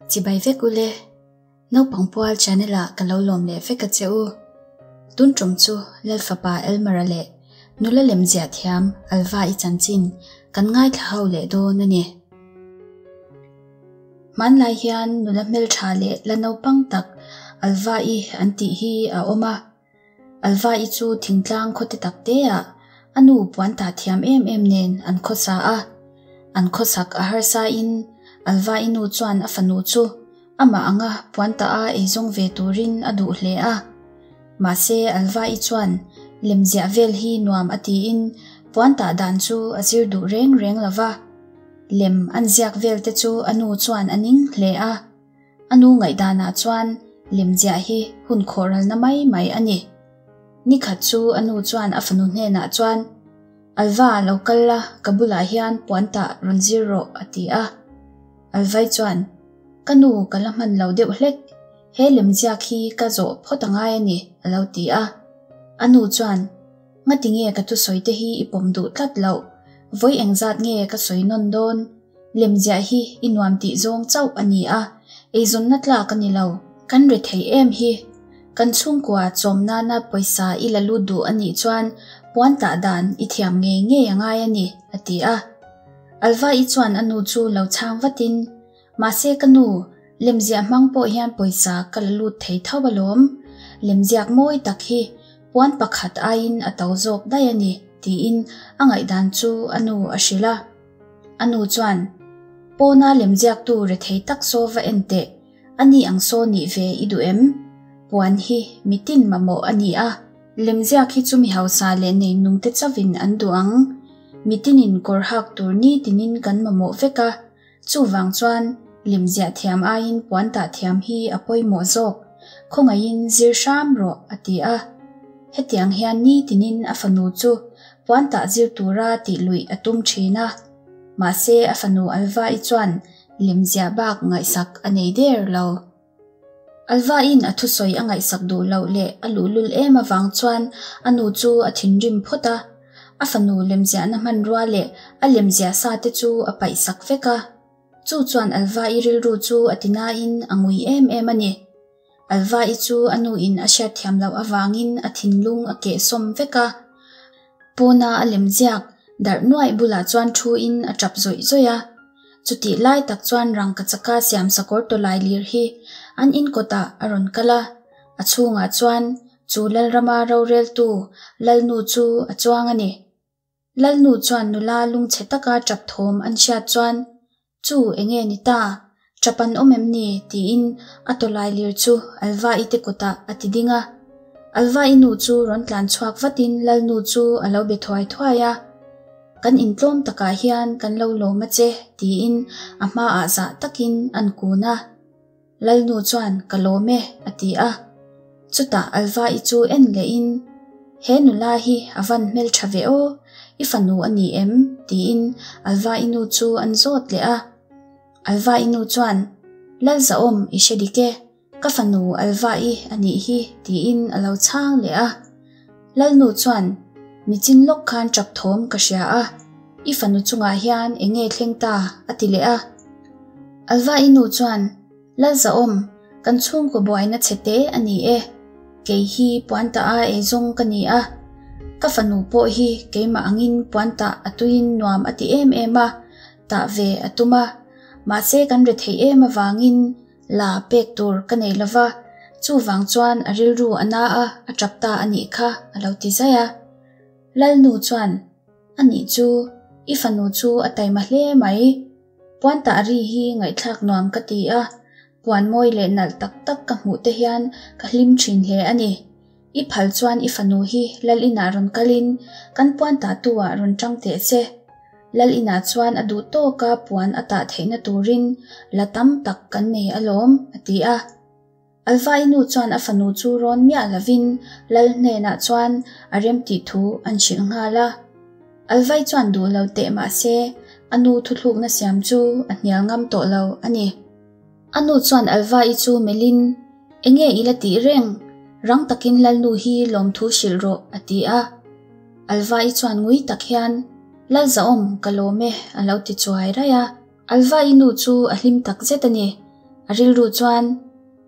Chibai vek ule, Naupang Pual channel ah ka lo lawm leh vek a che u. Tun tum chu Lalfapa Elmer-a leh nula lemziah thiam Alva-i chanchin kan ngaithla ho leh dawn a ni. Hmanlai hian nula hmeltha leh la naupang tak Alva-i an tih hi a awm a. Alva-i chu thingtlang khawte tak teah a nu puan tah thiam em em nen an khawsa a. An khawsak a harsa in Alva-i nu chuan a fanu chu amah anga puan tah a eizawng ve turin a duh hle a. Mahse Alva-i chuan lemziah vel hi nuam a tiin puan tah dan chu a zir duh reng reng lo va. Lem an ziak vel te chu a nu chuan a ning hle a. A nu ngaihdanah chuan lemziah hi hun khawhralna mai mai a ni. Nikhat chu a nu chuan a fanu hnenah chuan, Alva, lo kal la, ka bulah hian puan tah rawn zir rawh, a ti a. Alvai chuan, Ka nu, ka la hman lo deuh hlek, he lemziak hi ka zawh phawt a ngai a ni, a lo ti a. A nu chuan, Ngati nge ka thusawi te hi i pawm duh tlat loh? Vawi engzat nge ka sawi nawn dawn? Lemziah hi i nuam tih zawng chauh a ni a, eizawnna tlak a ni lo. Kan re thei em hi. Kan chhungkua chawm nana pawisa i la lut duh a nih chuan puan tah dan i thiam ngei ngei a ngai a ni, a ti a. Alva-i chuan a nu chu lo chhang vatin, Mahse ka nu, lemziah hmang pawh hian pawisa ka la lut thei tho alawm. Lemziak mawi tak hi puan pakhat aiin a to zawk daih a ni, tiin a ngaihdan chu a nu a hrilh a. A nu chuan, Pawna lemziaktu rethei tak saw va en teh, a ni ang saw nih ve i duh em? Puan hi mitin mamawh a ni a, lemziak hi chu mi hausa leh neinungte chauhin an duh ang. Mitinin kawr hak tur nitinin kan mamawh vek a, chuvang chuan lemziah thiam aiin puan tah thiam hi a pawimawh zawk, khawngaihin zir hram rawh, a ti a. Hetiang hian nitinin a fanu chu Puan tah zir tura tih luih a tum thin a, mahse a fanu Alva-i chuan lemziah bak ngaihsak a nei der lo. Alva-in a thusawi a ngaihsak duh loh leh a luhlul em avang chuan a nu chu a thinrim phawt a, a fanu lemziahna hmanrua leh a lemziah sa te chu a paihsak vek a. Chu chuan Alva-i rilru chu a ti nain a ngui em em a ni. Alva-i chu a nuin a hriatthiam loh avangin a thinlung a kehsawm vek a. Pawna a lemziak darh nuaih bulah chuan thuin a tap zawih zawih a. Chutih lai tak chuan rangkachaka siam sakawr tawlai lir hi an in kawtah a rawn kal a, a chhungah chuan chu Lalrama roreltu Lalnu chu a chuang a ni. Lalnu chuan nula lungchhe taka tap thawm an hriat chuan, Chu enge ni ta? Tap an awm em ni? tiin a tawlai lir chu Alva-i te kutah a ti ding a. Alva-i nu chu rawn tlan chhuak vatin Lalnu chu a lo be thuai thuai a. Kan intlawm takah hian kan lo lawm a che, tiin a hmaah zah takin an kun a. Lalnu chuan ka lawm e a ti a. Chutah Alva-i chu en lehin, He nula hi a van hmeltha ve aw, i fanu a ni em? tiin Alva-i nu chu an zawt leh a. Alva-i nu chuan, Lalzahawm i hre dik e, ka fanu Alva-i a nih hi tiin a lo chhang leh a. Lalnu chuan, Nichin lawk khan tap thawm ka hria a, i fanu chungah hian eng nge thleng ta? a ti leh a. Alva-i nu chuan, Lalzahawm, kan chhungkaw buaina chhe te a ni e. Kei hi puan tah a eizawng ka ni a. Ka fanu pawh hi keimah angin puan tah a tuiin nuam a ti em em a, tah ve a tum a. Mahse kan retheih em avangin La pek tur ka nei lo va, chuvang chuan a rilru a na a, a tap ta a nih kha, a lo ti zai a. Lalnu chuan, A nih chu, i fanu chu a taima hle mai. Puan tah ri hi ngaihthlak nuam ka ti a, puan mawi leh nalh tak tak ka hmuh te hian ka hlim thin hle a ni. I phal chuan i fanu hi Lal inah rawn kalin kan puan tahtu ah rawn tang teh che. Lal inah chuan a duh tawka puan a tah theihna turin la tam tak kan nei alawm, a ti a. Alva-i nu chuan a fanu chu rawn miah lovin Lal hnenah chuan a remtih thu an hrilh nghal a. Alvai chuan duh lo teh mah se a nu thuthlukna siam chu a hnial ngam tawh lo a ni. A nu chuan Alva-i chu melhin, Enge i la tih reng? Rang takin Lalnu hi lawmthu hrilh rawh, a ti a. Alva-i chuan ngui tak hian, Lalzahawm, ka lawm e, a lo ti chuai raih a. Alva-i nu chu a hlim tak zet a ni. A rilru chuan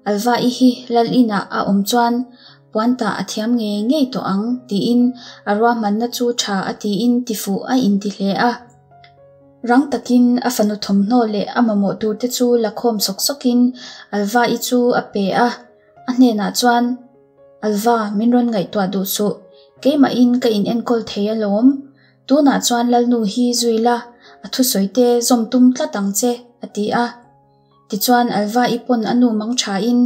Alva-i hi lal inah a awm chuan puan tah a thiam ngei ngei tawh ang tiin a ruahmanna chu tha a tiin tifuh a inti hle a. Rang takin a fanu thawmhnaw leh a mamawh turte chu la khawm sawk sawkin Alva-i chu a pe a, a hnenah chuan, Alva, min rawn ngaihtuah duh suh, keimahin ka in enkawl thei alawm. Tunah chuan Lalnu hi zui la, a thusawi te zawm tum tlat ang che, a ti a. Tichuan Alva-i pawn a nu mang thain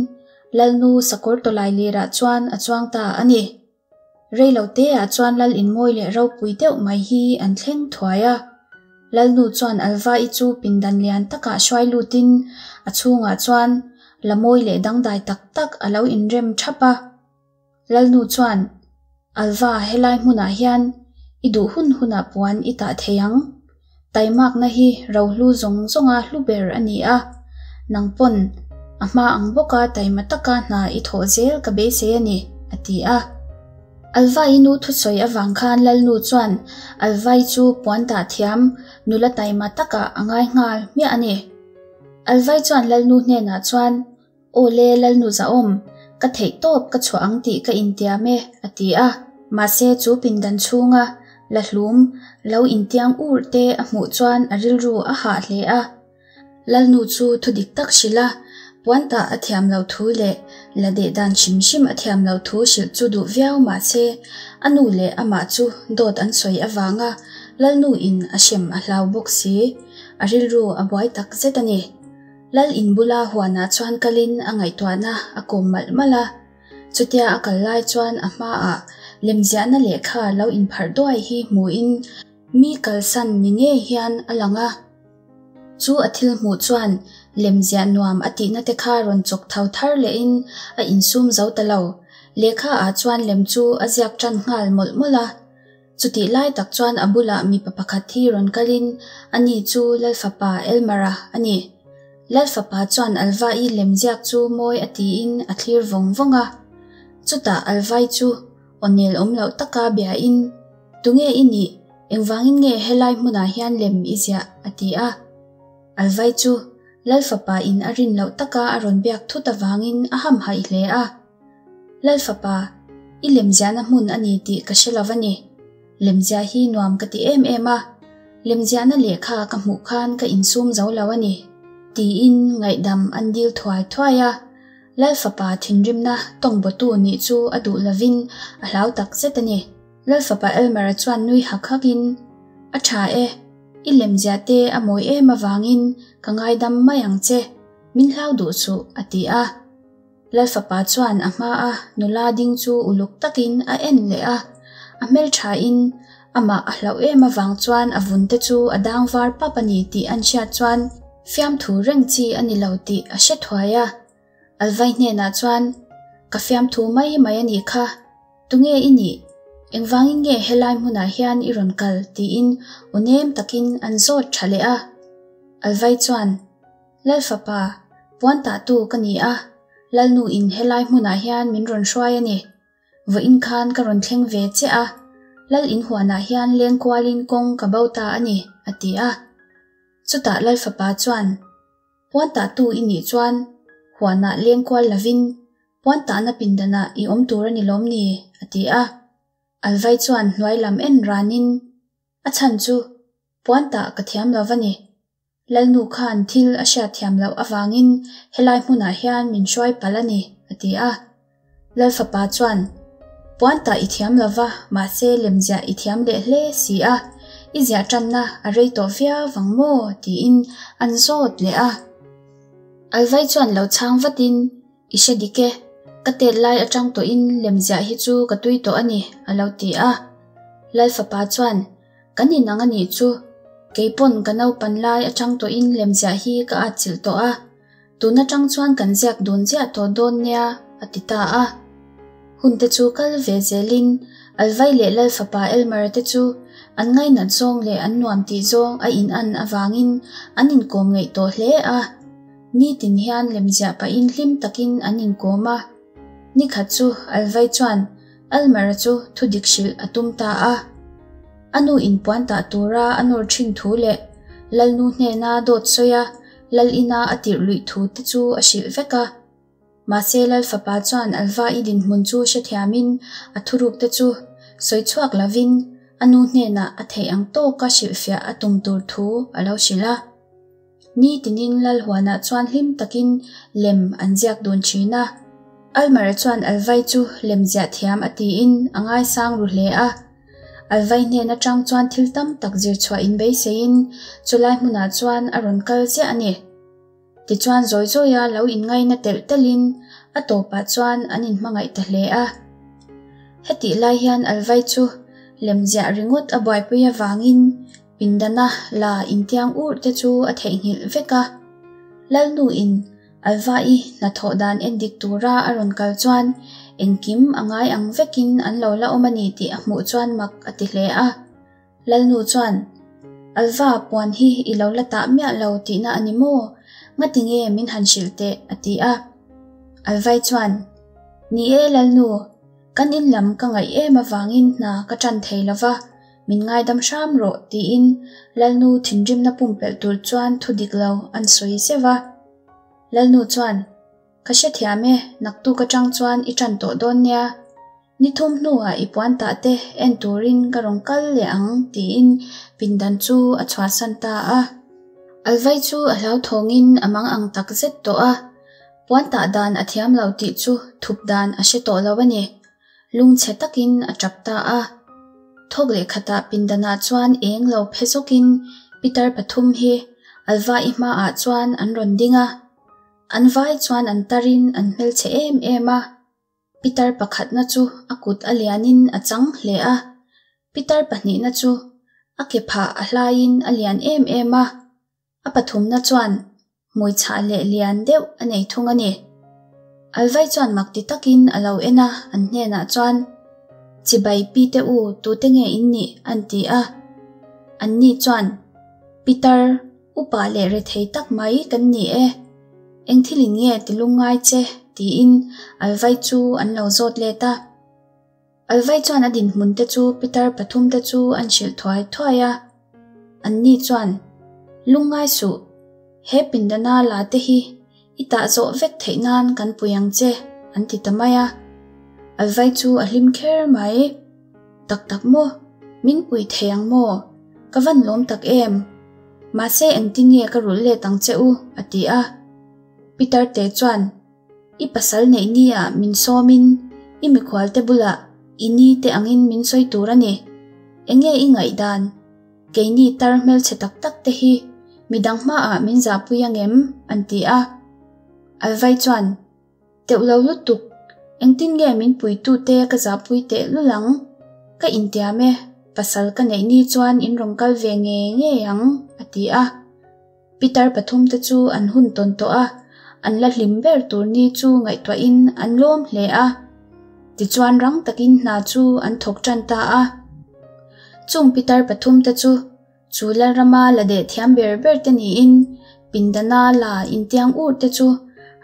Lalnu sakawr tawlai lirah chuan a chuang ta a ni. Rei lo teah chuan Lal inmawi leh ropui deuh mai hi an thleng thuai a. Lalnu chuan Alva-i chu pindan lian takah hruai lutin a chhungah chuan la mawi leh dangdai tak tak a lo inrem thap a. Lalnu chuan, Alva, helai hmunah hian i duh hun hunah puan i tah thei ang. Taimakna hi rohlu zawng zawnga hlu ber a ni a, nang pawn a hma ang bawka taima taka hna i thawh zel ka beisei a ni, a ti a. Alva-i nu thusawi avang khan Lalnu chuan Alva-i chu puan tah thiam nula taima takah a ngai nghal hmiah a ni. Alva-i chuan Lalnu hnenah chuan, Aw le, Lalnu Zahawm, ka theih tawp ka chhuah ang tih ka intiam e, a ti a. Mahse, chu pindan chhunga la hlum lo intiang ur te a hmuh chuan a rilru a hah hle a. Lalnu chu thu dik tak hrilh a, puan tah a thiam loh thu leh la deh dan hrim hrim a thiam loh thu hrilh chu duh viau mahse, a nu leh amah chu dawt an sawi avanga Lalnu in a hrem a hlau bawk si. A rilru a buai tak zet a ni. Lal in bula huanah chuan kalin a ngaihtuahna a kawm malh malh a. Chutia a kal lai chuan a hmaah lemziahna lehkha lo inpharh duai hi hmuhin mi kalsan ni ngei hian a lang a. Chu a thil hmuh chuan lemziah nuam a tihna te kha rawn chawk tho thar lehin a insum zo ta lo. Lehkha ah chuan lem chu a ziak tan nghal mawlh mawlh a. Chutih lai tak chuan a bulah mipa pakhat hi rawn kalin ani chu Lalfapa Elmara a ni. Lalfapa chuan Alva-i lemziak chu mawi a tiin a thlir vawng vawng a. Chutah Alva-i chu aw nel awm loh taka biain, Tunge i nih? Engvangin nge helai hmunah hian lem i ziah? a ti a. Alva-i chu Lalfapa in a rin loh taka a rawn biak thut avangin a hamhaih hle a. Lalfapa, i lemziahna hmun a ni tih ka hre lo va ni. Lemziah hi nuam ka ti em em a, lemziahna lehkha ka hmuh khan ka insum zo lo a ni, tiin ngaihdam an dil thuai thuai a. Lalfapa thinrimna tawngbawtu nih chu a duh lovin a hlau tak zet a ni. Lalfapa Elmer-a chuan nui hak hakin, A tha e, i lemziah te a mawi em avangin ka ngaidam mai ang che, min hlau duh suh, a ti a. Lalfapa chuan a hma a nula ding chu uluk takin a en leh a, a hmelthain amah a hlauh em avang chuan a vun te chu a dang var pap a ni tih an hriat chuan fiamthu reng chi a ni lo tih a hre thuai a. Alvai hnenah chuan, Ka fiamthu mai mai a nih kha, tunge i nih? Engvangin nge helai hmunah hian i rawn kal? tiin aw nem takin an zawt tha leh a. Alvai chuan, Lalfapa, puan tahtu ka ni a, Lalnu in helai hmunah hian min rawn hruai a ni. Vawiin khan ka rawn thleng ve che a, Lal in huanah hian leng kualin kawng ka bo ta a ni, a ti a. Chutah Lalfapa chuan, Puan tahtu i nih chuan huanah leng kual lovin puan tahna pindanah i awm tur a ni lawm ni? a ti a. Alvai chuan hnuai lam en ranin, A chhan chu puan tah ka thiam lo va ni. Lalnu khan thil a hriat thiam loh avangin helai hmunah hian min hruai palh a ni, a ti a. Lalfapa chuan, Puan tah i thiam lo va, mahse lemziah i thiam leh hle si a, i ziah tanna a rei tawh viau vang maw? tiin an zawt leh a. Alvai chuan lo chhang vatin, I hre dik e, ka tet lai atang tawhin lemziah hi chu ka tui tawh a ni, a lo ti a. Lalfapa chuan, Kan inang a nih chu, kei pawn ka naupan lai atang tawhin lemziah hi ka atchilh tawh a, tun atang chuan kan ziak dun ziah tawh dawn nia, a ti ta a. Hun te chu kal ve zelin Alvai leh Lalfapa Elmer te chu an ngainat zawng leh an nuam tih zawng a in an avangin an inkawm ngeih tawh hle a. Nitin hian lemziah pahin hlim takin an inkawm a. Nikhat chu Alvai chuan Almara chu thudik hrilh a tum ta a. A nu inpuan tah tura a nawr thin thu leh Lalnu hnena dawt sawi a Lal ina a tirh luih thu te chu a hrilh vek a. Mahse Lal fapa chuan Alva-i dinhmun chu hrethiamin a thuruk te chu sawi chhuak lovin a nu hnenah a theih ang tawka hrilhfiah a tum tur thu a lo hrilh a. Ni tinin Lal huanah chuan hlim takin lem an ziak dun thin a. Almara chuan Alvai chu lem ziah thiam a tiin a ngaisang ru hle a. Alvai hnen atang chuan thil tam tak zir chhuah inbeiseiin chulai hmunah chuan a rawn kal ziah a ni. Tichuan zawi zawia lo inngaina telh telhin a tawpah chuan an inhmangaih ta hle a. Hetih lai hian Alvai chu lemziah ringawt a buaipui avangin pindana la intiang urh te chu a theihnghilh vek a. Lalnu-in Alva-i hnathawh dan endik tura a rawn kal chuan engkim a ngai ang vekin an lo la awm a ni tih a hmuh chuan mak a ti hle a. Lalnu chuan, Alva, puan hi i lo la tah miah lo tihna a ni maw? Ngati nge min han hrilh teh? a ti a. Alvai chuan, Ni e Lalnu, kan in lam ka ngaih em avangin hna ka tan thei lo va, min ngaidam hram rawh tiin Lalnu thinrimna pumpelh tur chuan thu dik lo an sawi zeuh a. Lalnu chuan, Ka hrethiam e, naktuk atang chuan i tan tawh dawn nia. Ni thum hnuah i puan tah te en turin ka rawn kal leh ang tiin pindan chu a chhuahsan ta a. Alvai chu a hlauthawngin a mang ang tak zet tawh a, puan tah dan a thiam lo tih chu thup dan a hre tawh lo a ni. Lungchhe takin a tap ta a. Thawk leh khatah pindanah chuan eng lo phe zawkin pitar pathum hi Alva-i hmaah chuan an rawn ding a. An vai chuan an tarin an hmelchhe em em a. Pitar pakhatna chu a kut a lianin a chang hle a, pitar pahnihna chu a ke phah a hlaiin a lian em em a, a pathumna chuan hmui chhah leh lian deuh a nei thung a ni. Alvai chuan mak ti takin a lo en a, an hnenah chuan, Chibai pi te u, tute nge in nih? an ti a. Anni chuan, Pitar, Upa leh rethei tak mai kan ni e. Eng thilin nge ti lungngai che? tiin Alvai chu an lo zawt let a. Alvai chuan a dinhmun te chu pitar pathum te chu an hrilh thuai thuai a. Anni chuan, Lungngai suh, he pindana la te hi i tah zawh vek theih nan kan pui ang che, an ti ta mai a. Alvai chu a hlim kher mai. Tak tak maw? Min pui thei ang maw? Ka van lawm tak em? Mahse engtin nge ka rulh let ang che u? a ti a. Peter te chuan, I pasal neih ni ah min sawmin i mikhual te bulah i ni te angin min sawi tur a ni. Enge i ngaihdan? Keini tar hmelchhe tak tak te hi midang hmaah min zahpui angem? an ti a. Alvai chuan, Teuh lo lutuk, engtin nge min puitute ka zahpui teh lul ang? Ka intiam e, pasal ka neih ni chuan in rawn kal ve ngei ngei ang, a ti a. Pitar pathumte chu an hun tawn tawh a, an la hlim ber tur ni chu ngaihtuahin an lawm hle a. Tichuan rang takin hna chu an thawk tan ta a. Chung pitar pathumte chu Chu Lalrama la deh thiam ber ber te niin pindana la intiang ur te chu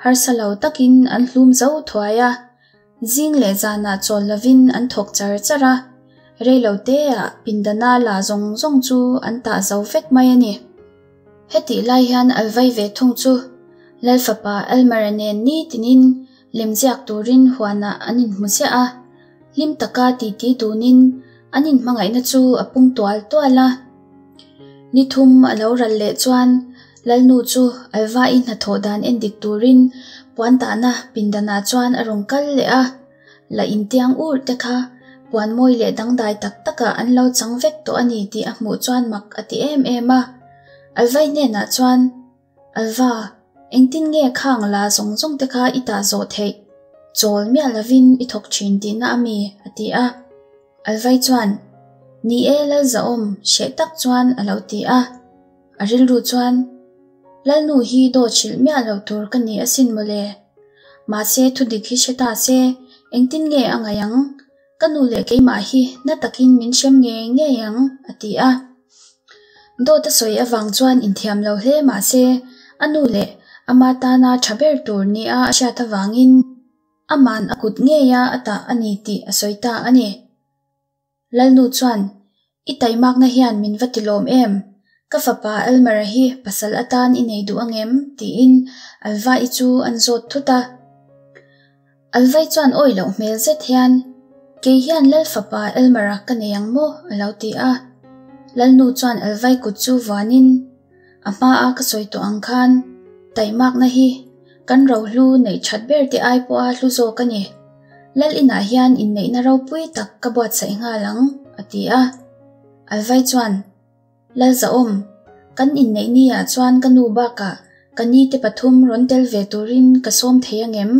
harsa lo takin an hlum zo thuai a, zing leh zanah chawl lovin an thawk char char a, reilo teah pindana la zawng zawng chu an tah zo vek mai a ni. Hetih lai hian Alvai ve thung chu Lal fapa Elmer-a nen nitinin lemziak turin huanah an inhmu ziah a, hlim taka titi dunin an inhmangaihna chu a pung tual tual a. Ni thum a lo ral leh chuan Lalnu chu Alva-i hnathawh dan endik turin puan tahna pindanah chuan a rawn kal leh a, la intiang ur te kha puan mawi leh dangdai tak takah an lo chang vek tawh a ni tih a hmuh chuan mak a ti em em a. Alva-i hnenah chuan. Alva, engtin nge khang la zawng zawng te kha i tah zawh theih? Chawl miah lovin i thawk thin tihna a mi? a ti a. Alvai chuan, Ni e Lalzahawm, hreh tak chuan a lo ti a. A rilru chuan, Lalnu hi dawt hrilh miah loh tur ka ni asin mawle. Mahse thudik hi hre ta se, engtin nge a ngaih ang? Ka nu leh keimah hi na takin min hrem ngei ngei ang, a ti a. Dawt a sawi avang chuan inthiam lo hle mah se, a nu leh ama tana tha ber tur nia a hriat avangin aman a kut ngeia a tah a ni tih a sawi ta a ni. Lalnu chuan, I taimakna hian min va tilawm em? Ka fapa Elmer-a hi pasal atan i nei duh angem? tiin Alva-i chu an zawt thut a. Alvai chuan awih loh hmel zet hian, Kei hian Lal fapa Elmer-a ka nei ang maw? a lo ti a. Lalnu chuan Alvai kut chu vuanin, A hmaa ka sawi tawh ang khan taimakna hi kan rohlu neih that ber te ai pawha hlu zawk a ni. Lal inah hian inneihna ropui tak ka buatsaih nghal ang, a ti a. Alvai chuan, Lalzahawm, kan inneih ni ah chuan ka nu bakah ka ni te pathum rawn tel ve turin ka sawm thei angem?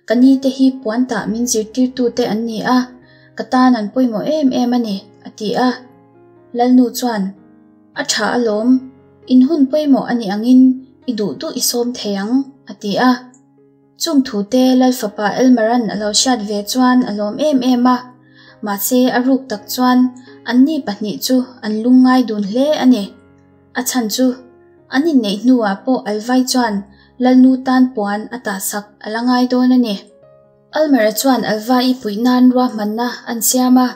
Ka ni te hi puan tah min zirtirtu te an ni a, ka tan an pawimawh em em a ni, a ti a. Lalnu chuan, A tha alawm, in hun pawimawh a nih angin i duh duh i sawm thei ang, a ti a. Chung thute Lal fapa Elmaran a lo hriat ve chuan a lawm em em a, mahse a ruk tak chuan anni pahnih chu an lungngai dun hle a ni. A chhan chu an inneih hnuah pawh Alvai chuan Lalnu tan puan a tahsak a la ngai dawn a ni. Almera chuan Alva-i puih nan ruahmanna an siam a,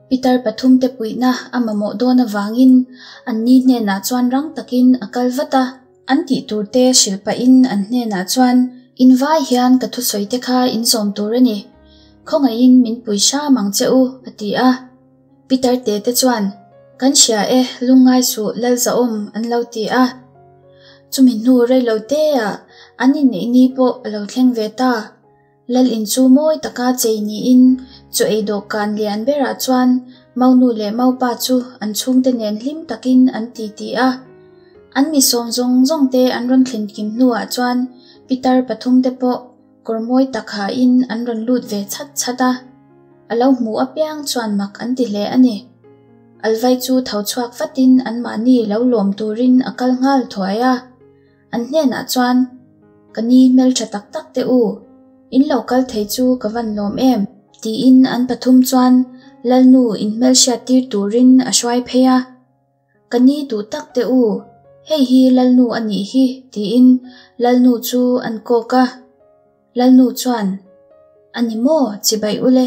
pitar pathumte puihna a mamawh dawn avangin anni hnenah chuan rang takin a kal vat a. An tih turte hrilh pahin an hnenah chuan, In vai hian ka thusawite kha in zawm tur a ni. Khawngaihin min pui hram ang che u, a ti a. Pitar te te chuan, Kan hria e, lungngai suh Lalzahawm, an lo ti a. Chumi hnu reilo teah an inneih ni pawh a lo thleng ve ta. Lal in chu mawi taka chei niin chaw ei dawhkan lian berah chuan Maunu leh Maupa chu an chhungte nen hlim takin an titi a. An mi sawm zawng zawng te an rawn thlen kim hnuah chuan pitar pathum te pawh kawr mawi tak hain an rawn lut ve chhat chhat a. A lo hmu apiang chuan mak an ti hle a ni. Alvai chu tho chhuak vatin anmahni lo lawm turin a kal nghal thuai a. An hnenah chuan, Ka ni hmeltha tak tak teh u, in lo kal thei chu ka van lawm em? Tiin an pathum chuan Lalnu inhmelhriat tir turin a hruai phei a. Ka ni duh tak teh u, hei hi Lalnu a nih hi, tiin Lalnu chu an kawk a. Lalnu chuan, A ni maw, chibai ule,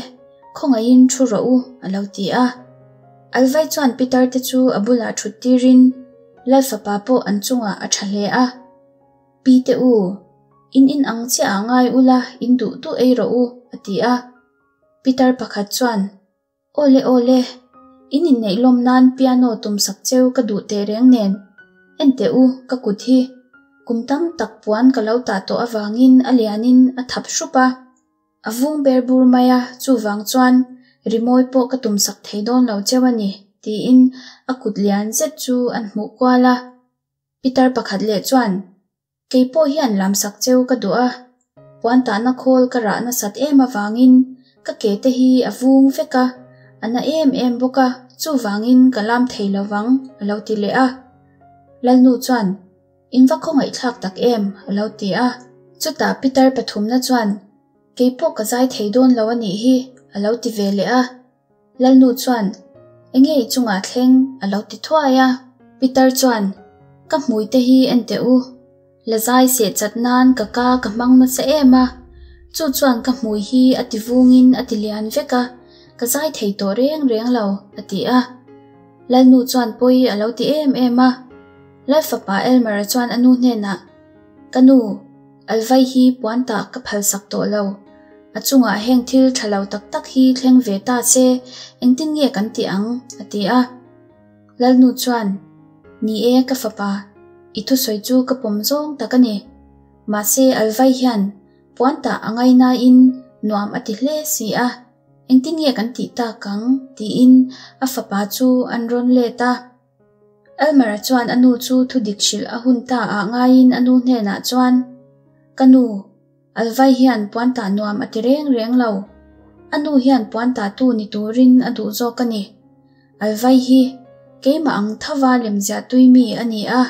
khawngaihin thu rawh u, a lo ti a. Alvai chuan pitar te chu a bulah thut tirin Lal fapa pawh an chungah a tha hle a. Pi te u, in in ang chiah ah ngai ula, in duh duh ei rawh u, a ti a. Pitar pakhat chuan, Awle awle, in inneih lawm nan piano tum sak cheu ka duh teh reng nen, en teh u ka kut hi, kum tam tak puan ka lo tah tawh avangin a lianin a thap hrup a, a vung ber bur mai a, chuvang chuan rimawi pawh ka tum sak thei dawn lo cheu a ni, tiin a kut lian zet chu an hmuh kual a. Pitar pakhat leh chuan, Kei pawh hian lamsak cheu ka duh a, puan tahna khawl ka rah nasat em avangin ka ke te hi a vung vek a, a na em em bawk a, chuvangin ka lam thei lo vang, a lo ti leh a. Lalnu chuan, In va khawngaihthlak tak em, a lo ti a. Chutah pitar pathumna chuan, Kei pawh ka zai thei dawn lo a nih hi, a lo ti ve leh a. Lalnu chuan, Enge i chungah thleng? a lo ti thuai a. Pitar chuan, Ka hmui te hi en teh u. La zai seh chat nan ka ka ka hmang nasa em a. Chu chuan ka hmui hi a ti vungin a ti lian vek a, ka zai thei tawh reng reng lo, a ti a. Lalnu chuan pawi a lo ti em em a. Lalfapa Elmer-a chuan a nu hnenah, Ka nu, Alvai hi puan tah ka phalsak tawh lo. A chungah heng thil tha lo tak tak hi thleng ve ta se, engtin nge kan tih ang? a ti a. Lalnu chuan, Ni e, ka fapa, i thusawi chu ka pawm zawng tak a ni. Mahse, Alvai hian puan tah a ngainain nuam a ti hle si a, engtin nge kan tih tak ang? tiin a fapa chu an rawn let a. Elmer-a chuan a nu chu thudik hrilh a hun ta ah ngaiin a nu hnenah chuan, Ka nu, Alvai hian puan tah nuam a ti reng reng lo. A nu hian puan tahtu ni turin a duh zawk a ni. Alvai hi keimah ang thova lemziah tui mi a ni a,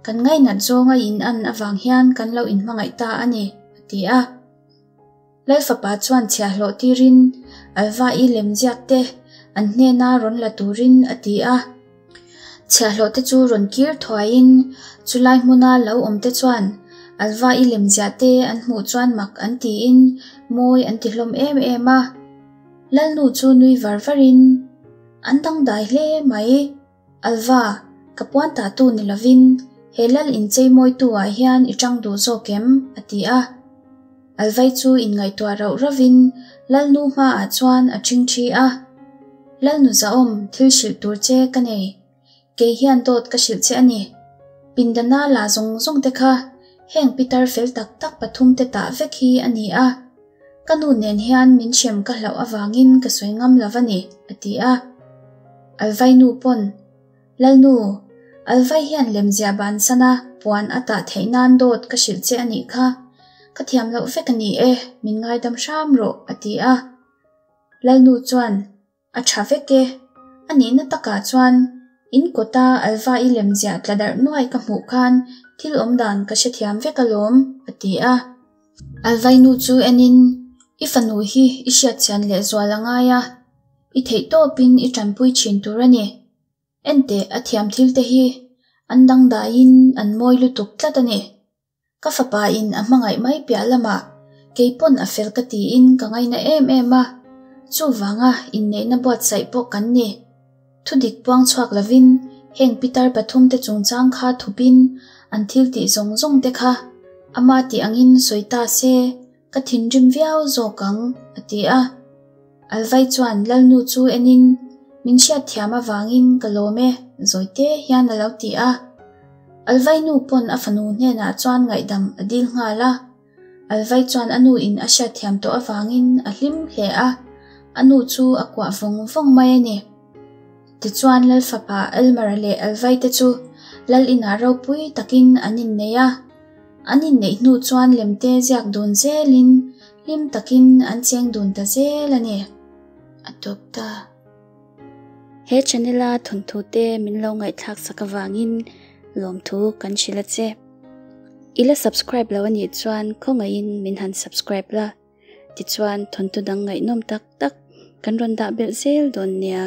kan ngainat zawnga in an avang hian kan lo inhmangaih ta a ni, a ti a. Lal fapa chuan chhiahhlawh tirin Alva-i lemziak te an hnena rawn la turin a ti a. Chhiahhlawh te chu rawn kir thuaiin chulai hmuna lo awm te chuan Alva-i lemziah te an hmuh chuan mak an tiin mawi an ti hlawm em em a. Lalnu chu nui var varin an dangdai hle mai. Alva, Ka puan tahtu ni lovin he lal inchei mawitu ah hian i tang duh zawk em? a ti a. Alvai chu inngaihtuah rauh rauhin Lalnu hmaah chuan a ṭhingṭhi a. Lalnu zahawm thil hrilh tur che ka nei. Kei hian dawt ka hrilh che a ni. Pindana la zawng zawng te kha heng pitar fel tak tak pathum te tah vek hi a ni a. Ka nu nen hian min hrem ka hlauh avangin ka sawi ngam lo a ni, a ti a. Alvai nu pawn, Lalnu, Alvai hian lemziah bansana puan a tah theih nan dawt ka hrilh che a nih kha. Ka thiam loh vek a ni e, min ngaidam hram rawh, a ti a. Lalnu chuan, A tha vek e. A nihna takah chuan in kawta Alva-i lemziah tla darh nuai ka hmuh khan thil awmdan ka hrethiam vek alawm, a ti a. Alvai nu chu enin, I fanu hi i hriatchian lehzual a ngai a, i theihtawpin i tanpui thin tur a ni. Enteh a thiam thil te hi an dangdaiin an mawi lutuk tlat a ni. Ka fapa in a hmangaih mai piah lamah kei pawn a fel ka tiin ka ngaina em em a, chuvanga inneihna buatsaih pawh kan ni. Thudik puang chhuak lovin heng pitar pathumte chungchang kha thupin an thil tih zawng zawng te kha ama tih angin sawi ta se ka thinrim viau zawk ang, a ti a. Alvai chuan Lalnu chu enin min hriatthiam avangin ka lawm e, zawite hian a lo ti a. Alvai nu pawn a fanu hnenah chuan ngaihdam a dil nghal a. Alvai chuan a nu in a hriatthiam tawh avangin a hlim hle a, a nu chu a kuah vawng vawng mai a ni. Tichuan Lal fapa Elmara leh Alvai te chu Lal inah ropui takin an innei a. An inneih hnu chuan lemte ziak dun zelin hlim takin an cheng dun ta zel a ni. A tawp ta. He channel a thawnthu te min lo ngaihthlak sak avangin lawmthu kan hrilh a che. I la subscribe lo anih chuan khawngaihin min han subscribe la, tichuan thawnthu dang ngaihnawm tak tak kan rawn dah belh zel dawn nia.